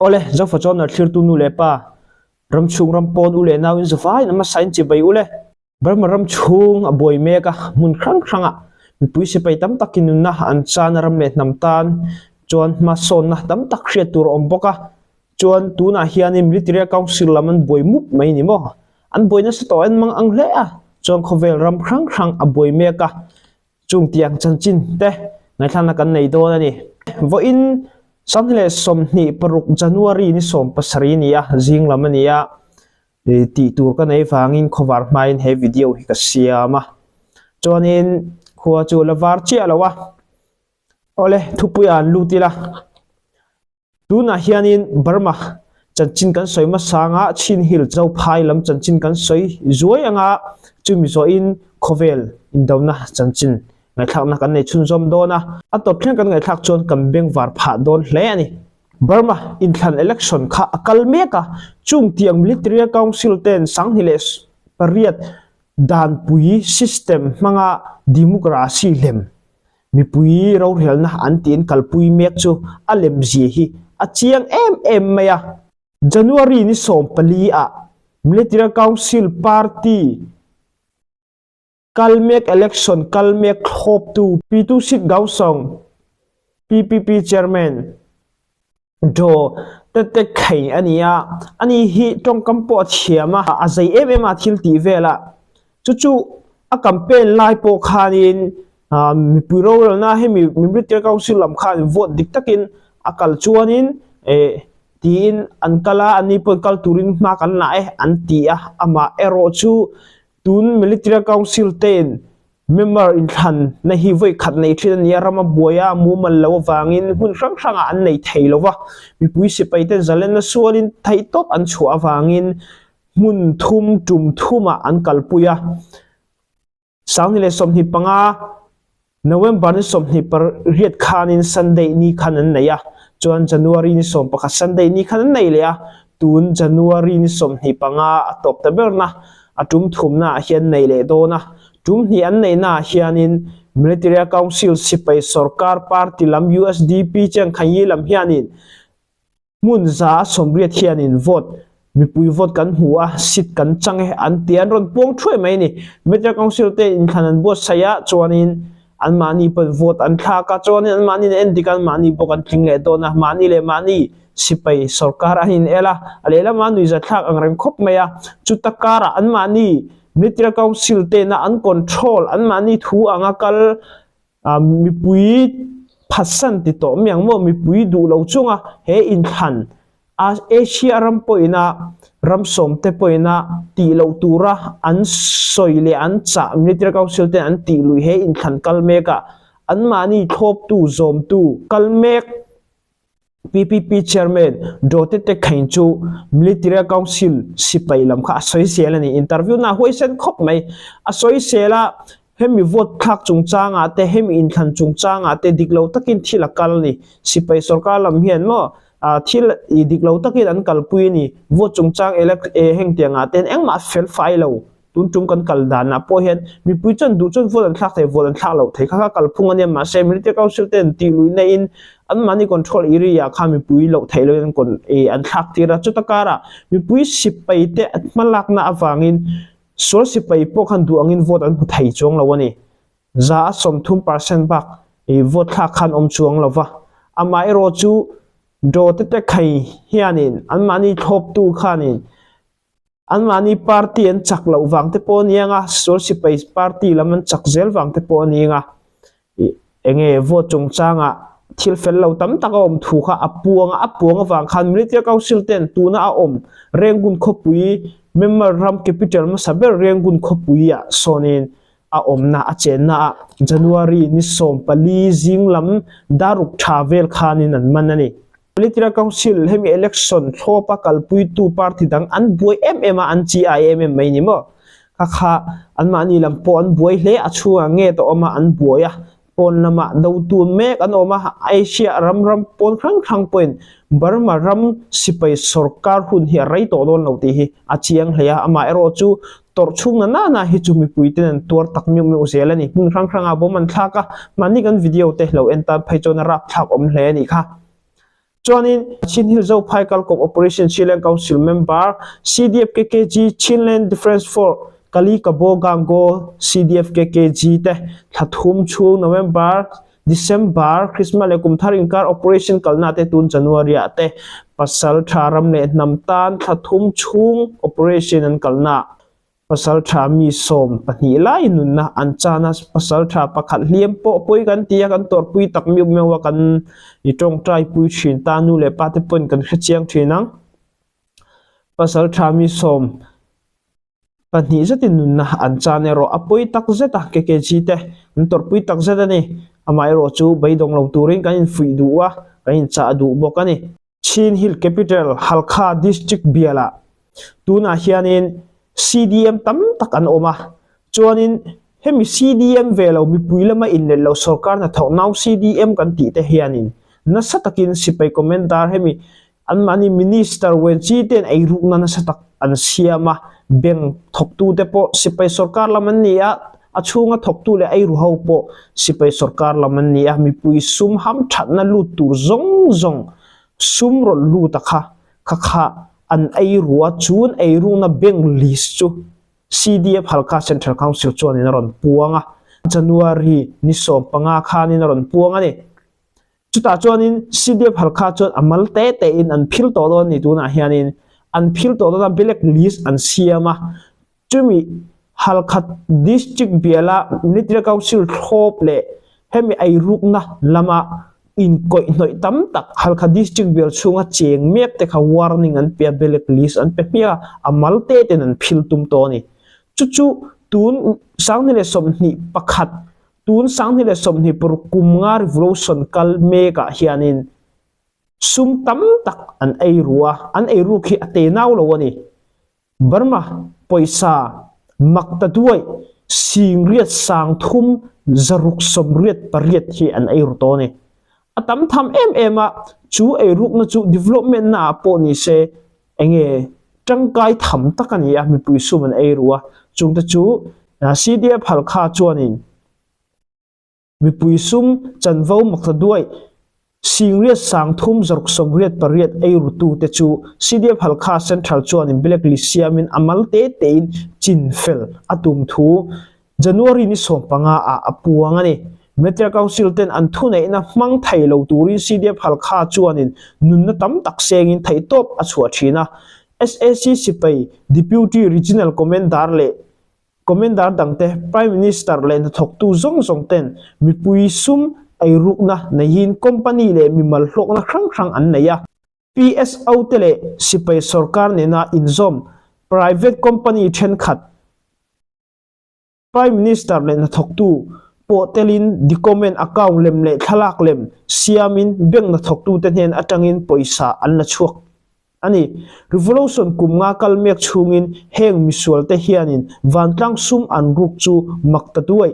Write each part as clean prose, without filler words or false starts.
Awle, Zofa chuan a thlirtu nu leh pa, ram chhung ram pawn u leh nau in zavaiin a hmasa in chibai u le. Burma ram chhung a buai mek a, hmun hrang hrangah mipui sipai tam takin nunna an chan a ram leh hnam tan chuan hmasawnna tam tak hriat tur a awm bawk a, chuan tunah hianin Military Council lam an buai mup mai ni maw? An buai nasa tawh en mang ang hle a, chuan khawvel ram hrang hrang a buai mek a, Chung tiang chanchin te ngaihthlakna kan nei dawn a ni. Vawiin 2026 January ni 17 a ni a, zing lam a ni a, tih tur ka nei vangin khawvar hmain he video hi ka siam a. Chuanin khua chu la var chiah lo a. Awle, thupuiah an lut ila. Tunah hianin Burma chanchin kan sawi hmasa anga Chin Hill Zophai lam chanchin kan sawi zuai anga chumi zawhin khawvel indona chanchin ngaihthlakna kan nei chhunzawm dawn a, a tawp thleng kan ngaihthlak chuan kan bengvar phah dawn hle a ni. Burma inthlan election kha a kal mek a, chung tiang Military Council ten 2008 danpui system hmanga democracy lem Mipui rorelna an tiin kalpui mek chu a lemzia hi a chiang em em mai a. January ni 14 ah Military Council Party kal mek election kal mek thlawptu Pitu Sit Gaosong, PPP Chairman, Daw tete khei a ni a, ani hi tawngkam pawh a thiam a, a zei em em a thil tih vel a, chu chu a campaign lai pawh khanin mipui rorelna hemi Military Council lam khan vote dik takin a kal chuanin eh tiin an kal a, ani pawhin kal turin hma kan la e an ti a, amah erawh chu tun Military Council te'n Member inthlanna hi vawi khat nei thin a ni a, ram a buai a, mumal lo avangin hmun hrang hrangah an nei thei lo va, mipui sipai ten zalenna sualin theihtawp an chhuah avangin hmun thum tum thumah an kalpui a. 2025 November ni 28 khanin Sunday ni khan an nei a, chuan January ni 11 Sunday ni khan an nei leh a, tun January ni 25 a tawp ta berna a tum thumnaah hian nei leh dawn a. Tum hnih an neihnaah hianin Military Council sipai sorkar party lam usdp Chengkhanyi lam hianin hmun 180 hianin vote mipui vote kan hmu a, seat kan chang e an ti a, an rawn puang thuai mai a ni. Military Council te inthlan an buatsaih a, chuanin anmahni pawhin vote an thlak a, chuanin anmahni in en dik a, anmahni bawk an tling leh dawn a, mahni leh mahni sipai sorkar an in el a, a lehlamah nuihzathlak ang reng khawp mai a, chuta karah anmahni Military Council tena an control, anmahni thu anga kal mipui phatsan ti tawh mai ang maw, mipui duh lo chunga he inthlan a Asia ram pawhina ram sawmte pawhina tih loh tura an sawi leh an chah Military Council ten an tih luih he inthlan kal mek a, anmahni thlawptu zawmtu kal mek. PPP Chairman Dotete Khain chu Military Council sipai lam kha a sawi sel a ni. Interview na huaisen khawp mai. A sawi sel a, hemi vote thlak chungchangah te, hemi inthlan chungchangah te dik lo takin thil a kal a ni. Sipai sorkar lam hian maw thil dik lo takin an kalpui a ni. Vote chungchang elec heng tiangah te hian engmah fel fai lo. Tun tum kan kal danah pawh hian mipui chuan duh chuan vote an thlak thei, vote an thlak loh thei kha kha kalphung a nia mahse Military Council te an tih luih naihin anmahni control area ah khan mipui loh theih lohin an con eh an thlak tir a, chuta karah mipui sipai te hmalakna avangin sual sipai pawh khan duh angin vote an hmu thei chuang lo a ni. 30% bak ih vote thlak khan awm chuang lo va, amaherawh chu Dawte te khai hianin anmahni thlawptu khanin Anmahni party an chak loh vang te pawh a ni ang a, sual sipai party lam an chak zel vang te pawh a ni ang a, ih enge vote chungchangah thil fel lo tam tak a awm thu kha a puang a, a puang avang khan Military Council ten tuna a awm Rangoon khawpui Myanmar ram capital hmasa ber Rangoon khawpuiah sawnin a awmna a chenna ah January ni 14 zing lam daruk tha vel khanin an man a ni. Political Council hemi election thlawpa kalpuitu party dang an buai em em a, an chi ai em em mai ni maw? Kha kha anmahni lam pawh an buai hle, a chhungah nge ta awm a, an buai a, pawn lamah dotu mek an awm a, Asia ram ram pawn hrang hrang pawhin Burma ram sipai sorkar hun hi a rei tawh dawn lo tih hi a chiang hle a, amaherawh chu tawrh chhung na nana hi chu mipui ten an tuar tak miuh miuh zel a ni. Hmun hrang hrangah bawm an thlak a, mahni kan video te lo en tan phei chuan a rapthlak awm hle a nih kha. Chuanin Chin Hill Zophai Kalkawp Operation Chinland Council member CDF KKG Chinland Defence Force Kali Kabo Gangaw CDF KKG te thla thum chhung November, December, Christmas leh kum thar inkar operation kalna te tun January ah te pasal tha ram leh hnam tan thla thum chhung operation an kalna Pasaltha mi 12 lai nunna an chan a, pasaltha pakhat hliam pawh pawi kan ti a, kan tawrhpui tak miuh miuh a, kan i tawngtai pui thin ta, nu leh pa te pawhin kan hre chiang thin ang. Pasaltha mi 12 zetin nunna an chan erawh a pawi tak zet a, KKG te an tawrhpui tak zet a ni. Amaherawh chu beidawng lo turin kan infuih duh a, kan inchah duh bawk a ni. Chin Hill Capital Halkha District bialah tunah hianin CDM tam tak an awm a, chuanin hemi CDM ve lo mipui lama inlet lo sorkar hnathawk nau CDM kan tih te hianin nasa takin sipai commander hemi anmahni Minister Wenchi ten eirukna nasa tak an siam a, bank thawktute pawh sipai sorkar lam an ni a, a chhunga thawktu leh eiru ho pawh sipai sorkar lam an ni a, mipui sum ham thatna lut tur zawng zawng sum rawn lut a kha kha kha an eiru a, chun eirukna bank list chu CDF Halkha Central Council chuanin a rawn puang a, January ni 15 khanin a rawn puang a ni. Chutah chuanin CDF Halkha chuan a mal te tein an phil tawh dawn a ni tunah hianin an phil tawh dawn a black list an siam a chumi Halkha district biala Military Council thlawp leh hemi eirukna lama inkawihhnawih tam tak Halkha district bial chhunga cheng mek te kha warning an pe a black list an pe hmiak a a mal te tein an phil tum tawh a ni chu chu tun 2021 Tun 2026 kum nga revolution kal mekah hianin sum tam tak an ei ru a, an ei ruk hi a te nau lo a ni. Burma pawisa mak ta duai 838,688 hi an ei ru tawh a ni. A tam tham em em a, chu ei rukna chu development na ah pawh ni se enge tangkai tham tak a ni a, mipui sum an ei ru a, chungte chu CDF Halkha chuanin mipui sum chanvo makta duai 8,368 ei rutute chu CDF Halkha Central chuanin blacklist siamin a mal te tein chin fel a tum thu January ni 15 ah a puang a ni. Metro Council ten an thuneihna hmang thei lo turin CDF Halkha chuanin nunna tam tak sengin theihtawp a chhuah thin a. SAC sipai Deputy Regional Commander leh Commander dangte Prime Minister leh hnathawktu zawng zawng ten mipui sum eirukna neihin company leh mimal hlawkna hrang hrang an nei a. PSO te leh sipai sorkar nena inzawm private company thenkhat Prime Minister leh hnathawktu pawh telin document account lem leh thlalak lem siamin bank hnathawktute hnen atangin pawisa an la chhuak a ni. Revolution kum nga kal mek chhungin heng misualte hianin vantlang sum an ruk chu mak ta duai.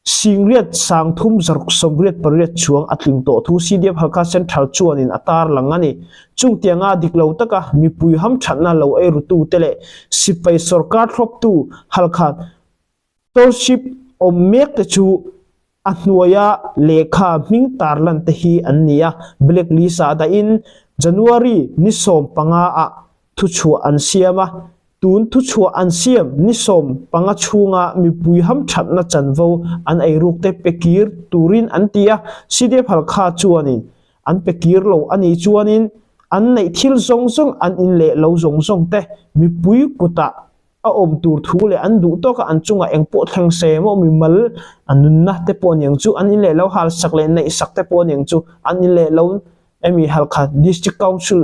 8,368 chuang a tling tawh thu CDF Halkha Central chuanin a tarlang a ni. Chungtianga dik lo taka mipui hamthatna lo ei rutute leh sipai sorkar thlawptu Halkha Township awm mek te chu a hnuaia lehkha hming tarlan te hi an ni a, black list ah dahin January ni 15 ah thuchhuah an siam a, tun thuchhuah an siam ni 15 chhunga mipui hamthatna chanvo an eiruk te pe kir turin an ti a, CDF Halkha chuanin an pe kir lo a nih chuanin an neih thil zawng zawng an in leh lo zawng zawng te mipui kutah a awm tur thu leh an duh tawka an chungah eng pawh thleng se maw mimal a nunna te pawh aniang chu an in leh lo hal sak leh neih sak te pawh aniang chu an in leh lo emi Halkha District Council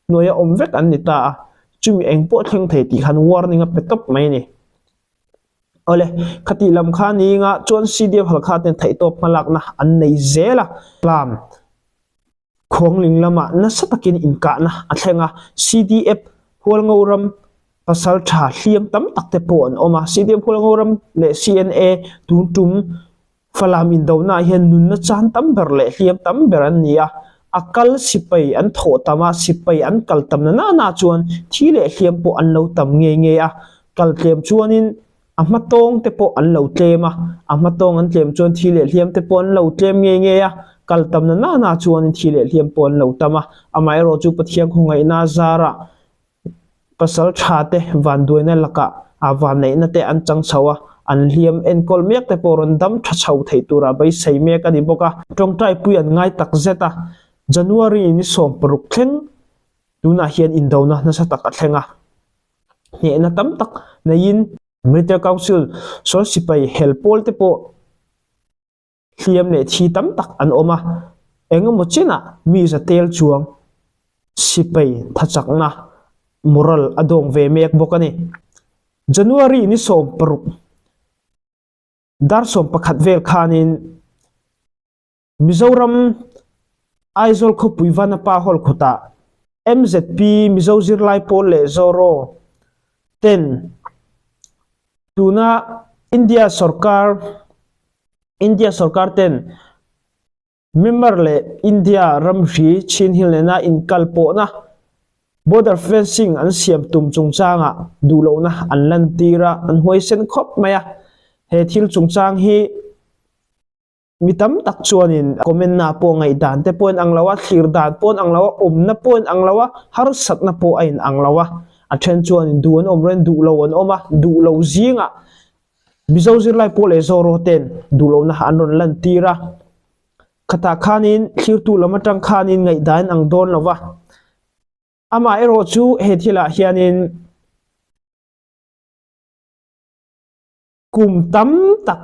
hnuaia awm vek an ni ta a, chumi eng pawh thleng thei tih khan warning a pe tawp mai a ni. Awle, khatih lam kha ni nga chuan CDF Halkha ten theihtawp hmalakna an nei zel a. Tlam Khuangling lamah nasa takin inkahna a thleng a, CDF Hualngo ram pasal tha hliam tam tak te pawh an awm a, CDF Hualngo ram leh CNA tun tum Falam indonaah hian nunna chan tam ber leh hliam tam ber an ni a, a kal sipai an thawh tam a, sipai an kal tam na nana chuan thi leh hliam pawh an lo tam ngei ngei a, kal tlem chuanin a hma tawng te pawh an lo tlem a, a hma tawng an tlem chuan thi leh hliam te pawh an lo tlem ngei ngei a. Kal tam na na na chuanin thi leh hliam pawh an lo tam a, amaherawhchu Pathian khawngaihna zarah pasal tha te vanduaina lakah a vanneihna te an chang chho a, an hliam enkawl mek te pawh rawn dam tha chho theih tura beisei mek a ni bawk a. Tawngtaipui an ngai tak zet a, January ni 16 thleng tunah hian indona nasa tak a thleng a, hnehna tam tak neiin Military Council sawn sipai hel pawl te pawh Hliam leh thi tam tak an awm a, engemaw chinah mi za tel chuang sipai thachakna moral a dawng ve mek bawk a ni. January ni 16 dar 11 vel khanin Mizoram Aizawl khawpui Vanapa Hall khawtah MZP Mizo zirlai pawl leh Zoro ten tuna India sorkar India sorkar ten Myanmar leh India ramri Chin Hill nena inkalpawhna border fencing an siam tum chungchangah duhlohna an lantir a, an huaisen khawp mai a. He thil chungchang hi Mi tam tak chuanin comment-na pawh ngaihdan te pawh a inang lo a, thlir dan pawh a inang lo a, awmna pawh a inang lo a, harsatna pawh a inang lo a. A then chuanin duh an awm reng, duh lo an awm a, duh lo zingah Mizo zirlai pawh leh Zoro ten duh lohna an rawn lantir a. Khatah khanin thlirtu lam atang khanin ngaihdan a inang dawn lo va. Amaherawh chu he thilah hianin. Kum tam tak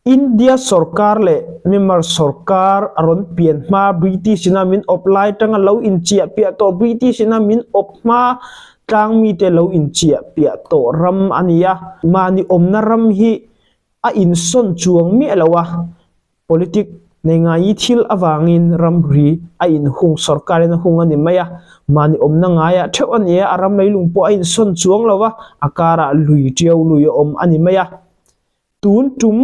India sorkar leh Myanmar sorkar a rawn pian hma British ina min awp lai tanga lo inchiah piah tawh British ina min awp hma tlang mite lo inchiah piah tawh ram a ni a. Mahni awmna ram hi a insawn chuang miah lo a. Politic nei ngai thil avangin ramri a inhung sorkarin a hung a ni mai a, mahni awmna ngaiah theuh a ni a, a ram leilung pawh a insawn chuang lo va, a karah lui ṭiau lui a awm a ni mai a. Tun tum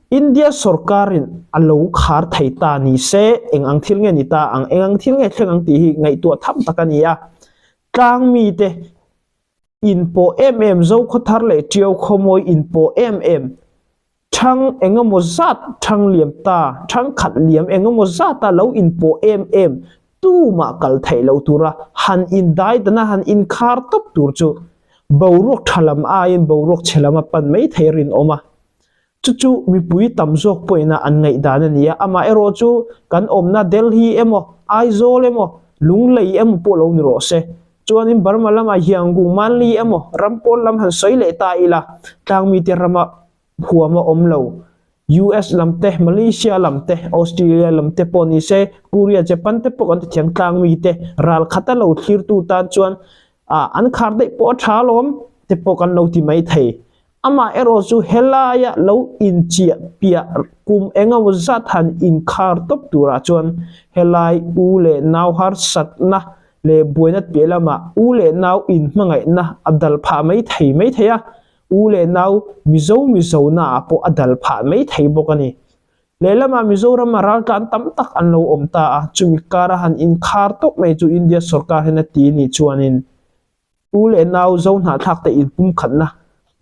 India sorkarin a lo khar thei ta ni se, eng ang thil nge ni ta ang, eng ang thil nge thleng ang tih hi ngaihtuah tham tak a ni a. Tlang mite inpawh em em, Zokhawthar leh Ṭiau khawmawi inpawh em em, Thang engemaw zat thang liam ta, thang khat liam engemaw zata lo inpawh em em, tumah kal theih loh tura han indai dana han inkhar tawp tur chu boruak tha lam aiin boruak chhe lam a pan mai thei rinawm a. Chu chu mipui tam zawk pawhina an ngaihdan a ni a, amaherawh chu kan awmna Delhi emaw, Aizawl emaw, Lunglei emaw pawh lo ni rawh se. Chuanin Burma lamah Yangon, Manli emaw ram pawn lam han sawi leh ta ila, tlangmite rama huam a awm lo. US lam te, Malaysia lam te, Australia lam te pawh ni se, Korea, Japan te pawh kan ti thiam tlangmite ral khata lo thlirtu tan chuan an khar daih pawh a tha alawm te pawh kan lo ti mai thei. Amah erawh chu helaia lo inchiah piah kum engemaw zat han inkhar tawp turah chuan helai u leh nau harsatna leh buaina piah lamah u leh nau inhmangaihna a dal phah mai thei mai thei a, u leh nau Mizo Mizo naah pawh a dal phah mai thei bawk a ni. Lehlamah Mizorama raltlan tam tak an lo awm ta a, chumi kara han inkhar tawp mai chu India sorkar hian a ti nih chuanin U leh nau zo hnahthlakte inpumkhatna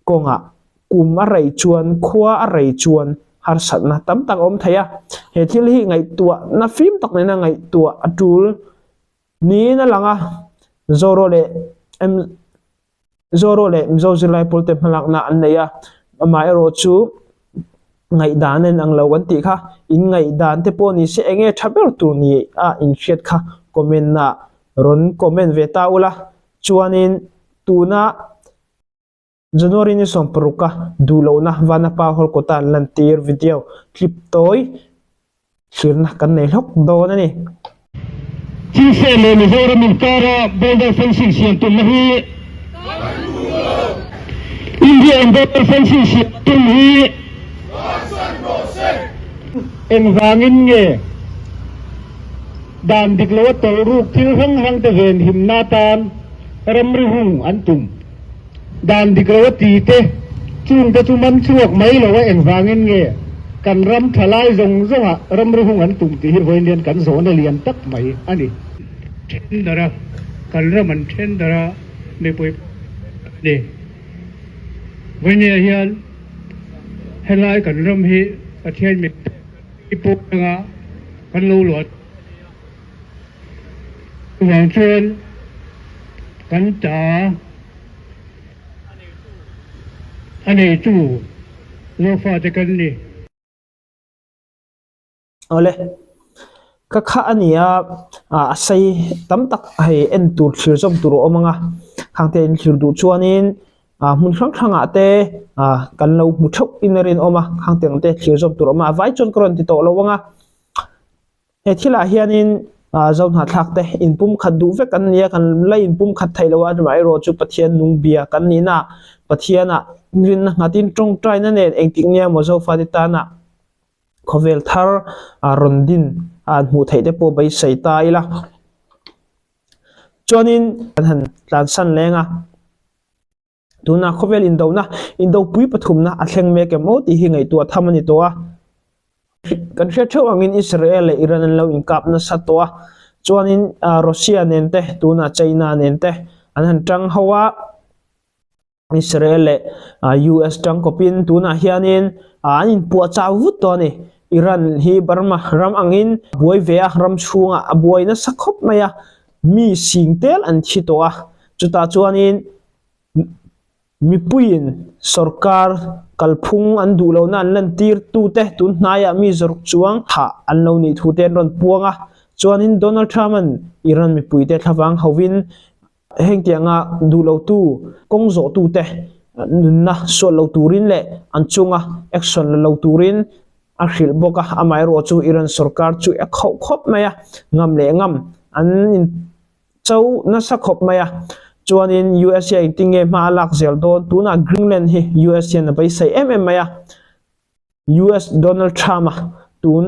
kawngah kum a rei chuan, khua a rei chuan harsatna tam tak a awm thei a. He thil hi ngaihtuahna fim tak nena ngaihtuah a tul niin a lang a. Zoro leh Zoro leh Mizo zirlai pawlte hmalakna an nei a, amaherawhchu ngaihdan a inang lo kan tih kha in ngaihdan te pawh ni se eng nge tha ber tur ni a inhriat kha comment ah rawn comment ve ta ula chuanin tuna January ni 16 a duhlohna Vanapa Hall kawta an lantir video clip tawi Hlirna kan nei hlawk dawn a ni. Chinse leh Mizoram inkara border fencing siam tumna hi India in border fencing siam a tum hi Engvangin nge dan dik loa tawlh ruk thil hrang hrang te venhimna atan ramri hung an tum? Dan dik lo a ti te, chung te chu man chhuak mai lo a engvangin nge kan ram thalai zawng zawngah ramri hung an tum tih hi vawiin kan zawhna lian tak mai a ni. Then darh a, kan ram an then darh a mipui a ni. Vawiin hian helai kan ram hi Pathian min pek pawh anga. kan lo luah Chuvang chuan kan ta a neitu Zofate kan ni. Awle, ka kha a ni a, a sei tam tak hei en tur thlir zawm tur a awm ang a, khangte in thlir duh chuanin hmun hrang hrangah te kan lo hmu theuh in a rinawm a, khangte ang te thlir zawm tur a awm a, a vai chuan ka rawn ti tawh lo ang a. He thilah hianin Zohnahthlak te inpumkhat duh vek an ni a, kan la inpumkhat theih lo a, amaherawh chu Pathian nung bia kan nihna Pathianah rinna nghatin tawngtaina nen engtik nia maw Zofate tana khawvel thar rawn din an hmuh theih te pawh beisei ta ila. Chuanin kan han tlansan leng a. Tuna khawvel indona, indopui pathumna a thleng mek em aw tih hi ngaihtuah tham a ni tawh a. Kan hriat theuh angin Israel leh Iran an lo inkap nasa tawh a, chuanin Russia nen te, tunah China nen te an han tang ho a. Israel leh US tang kawpin tunah hianin an inpuah chau vut tawh a ni. Iran hi Burma ram angin a buai ve a, ram chhungah a buai nasa khawp mai a, mi sing tel an thi tawh a. Chutah chuanin mipuiin sorkar kalphung an duh lohna an lantir tute tun hnaiah mi zawrh chuang thah an lo nih thu te an rawn puang a. Chuanin Donald Trump-a'n Iran mipuite thlavang hovin hengtianga duh lotu kawng zawhtute nunna suat lo turin leh an chunga action la lo turin a hrilh bawk a. Amaherawhchu chu Iran sorkar chu a khauh khawp mai a, ngam leh ngam an in. Cho nasa khawp mai a, chuanin US hian engtin nge hma a lak zel dawn? Tunah Greenland hi US hian a beisei em em mai a, US Donald Trump-a tun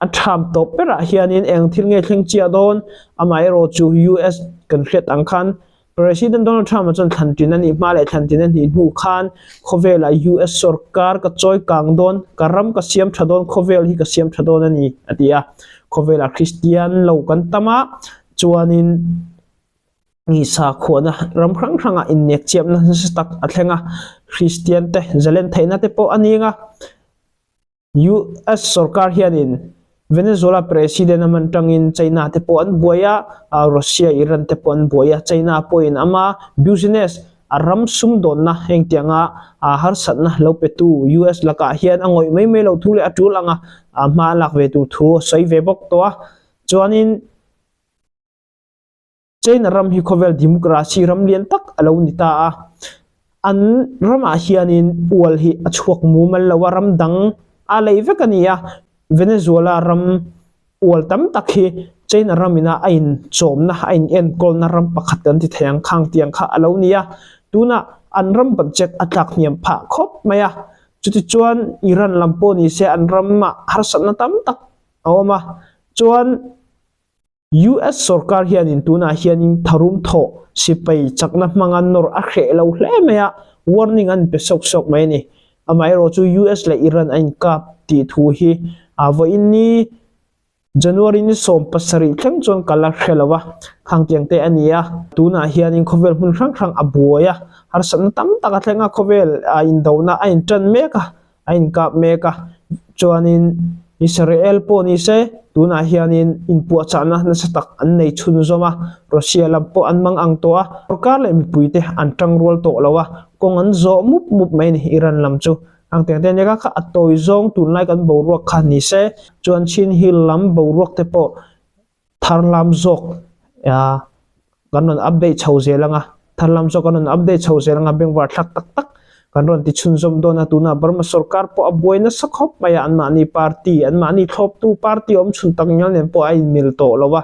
a Trump tawp berah hianin eng thil nge thleng chiah dawn? Amaherawh chu US kan hriat ang khan President Donald Trump-a chuan thlan tin a nih hma leh thlan tin a nih hnu khan khawvelah US sorkar ka chawi kang dawn, ka ram ka siam tha dawn, khawvel hi ka siam tha dawn a ni a ti a. Khawvelah Kristian lo kan tam a, Chuanin Isakhuana ram hrang hrangah innek chiapna nasa tak a thleng a, Kristian te zalen theihna te pawh a ning a. US sorkar hianin Venezuela President a man tangin China te pawh an buai a, Russia, Iran te pawh an buai a, China pawhin ama business a ram sumdawnna hengtianga harsatna lo petu US lakah hian a ngawih mai mai lo thu leh a tul anga hma a lak ve tur thu a sawi ve bawk tawh a. Chuanin China ram hi khawvel democracy ram lian tak a lo ni ta a, an ramah hianin ual hi a chhuak mumal lo a, ram dang a lei vek a ni a, Venezuela ram ual tam tak hi China ram ina a inchawmna, a inenkawlna ram pakhat kan ti thei ang khang tiang kha a lo ni a, tunah an ram budget a tlak hniam phah khawp mai a, chutichuan Iran lam pawh ni se an ramah harsatna tam tak a awm a, chuan US sorkar hianin tunah hianin tharum thawh sipai chakna hmanga nawr a hreh lo hle mai a, warning an pe sawk sawk mai a ni. Amaherawh chu US leh Iran a inkap tih thu hi a vawiin ni January ni 17 thleng chuan ka la hre lo a, khangtiang te a ni a, tunah hianin khawvel hmun hrang hrang a buai a, harsatna tam tak a thleng a, khawvel a indona a intan mek a, a inkap mek a, chuanin Israel pawh ni se tunah hianin inpuahchahna nasa tak an nei chhunzawm a, Russia lam pawh an mang ang tawh a, sorkar leh mipuite an tangrual tawh lo a, kawng an zawh mup mup mai a ni Iran lam chu. Ang teng te nia kha a tawi zawng tunlai kan boruak kha ni se chuan Chin Hill lam boruak te pawh Tharlam zawk kan rawn update chho zel ang a, tharlam zawk kan rawn update chho zel ang a, bengvar thlak tak tak kan rawn ti chhunzawm dawn a, tunah Burma sorkar pawh a buai nasa khawp mai a, anmahni party, anmahni thlawptu party awm chhun tak ngial nen pawh a inmil tawh lo a,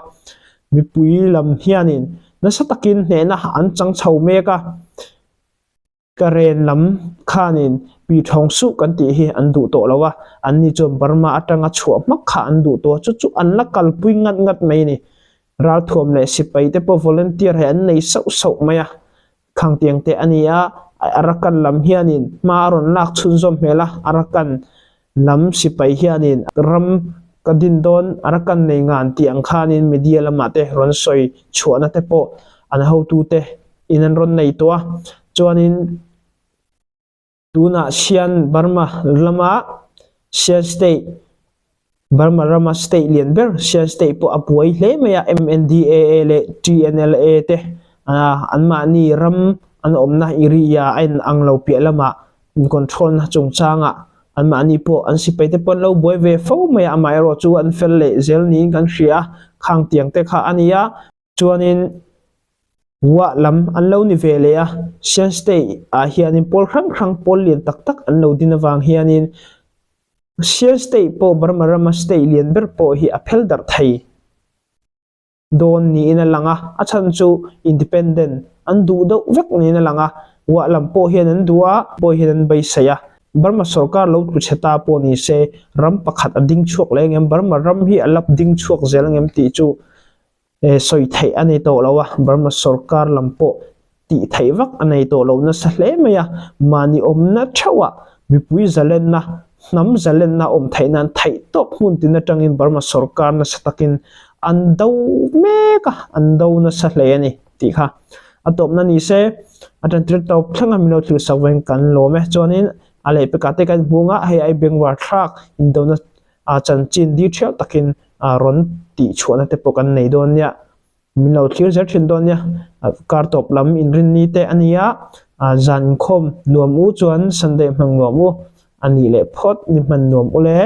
mipui lam hianin nasa takin hnehna an chang chho mek a. Karen lam khanin pi thawng suh kan tih hi an duh tawh lo a, anni chuan Burma atanga chhuah hmak kha an duh tawh a, chu chu an la kalpui ngat ngat mai a ni. Ralthuam leh sipai te pawh volunteer hi an nei sauh sauh mai a, khangtiang te a ni a, Arakan lam hianin hma a rawn lak chhunzawm hmel a, Arakan lam sipai hianin ram ka din dawn Arakan nei ngan tih ang khanin media lamah te rawn sawi chhuahna te pawh an hotute in an rawn nei tawh a, chuanin tunah Sian Burma lama Sian State. Burma rama state lian ber Shan State pawh a buai hle mai a, MNDAA leh TNLA te anmahni ram an awmna area a in ang lo piah lamah in control na chungchangah anmahni pawh an sipai te pawh an lo buai ve fo mai a, amaherawh chu an fel leh zel niin kan hria a, khang tiang te kha a ni a. Chuanin Wah lam an lo ni ve leh a, Shan State ah hianin pawl hrang hrang pawl lian tak tak an lo din avang hianin Shan State pawh Burma rama state lian ber pawh hi a phel darh thei dawn niin a lang a, a chhan chu independent an duh deuh vek niin a lang a, Wah lam pawh hian an duh a, pawh hian an beisei a. Burma sorkar lo tlu chhe ta pawh ni se ram pakhat a ding chhuak leh engem, Burma ram hi a lap ding chhuak zel engem tih chu sawi theih a nei tawh lo a, Burma sorkar lam pawh tih theih vak a nei tawh lo nasa hle mai a, mahni awmna theuhah mipui zalenna, hnam zalenna awm theih nan theih tawp hmun tin atangin Burma sorkar nasa takin an do mek a, an do nasa hle a ni tih kha a tawpna ni se. A tantir tawp thleng a min lo thlir sak vawiin kan lawm e. Chuanin a lehpekah te kan hmu ang a, hei ai bengvar thlak indona a chanchin dil thiau takin rawn tih chhuahna te pawh kan nei dawn nia, min lo thlir zel thin dawn nia, kar tawp lam inrinni te a nia, zan inkhawm nuam u chuan Sunday hmang nuam u a nih leh phawt ni hman nuam u le.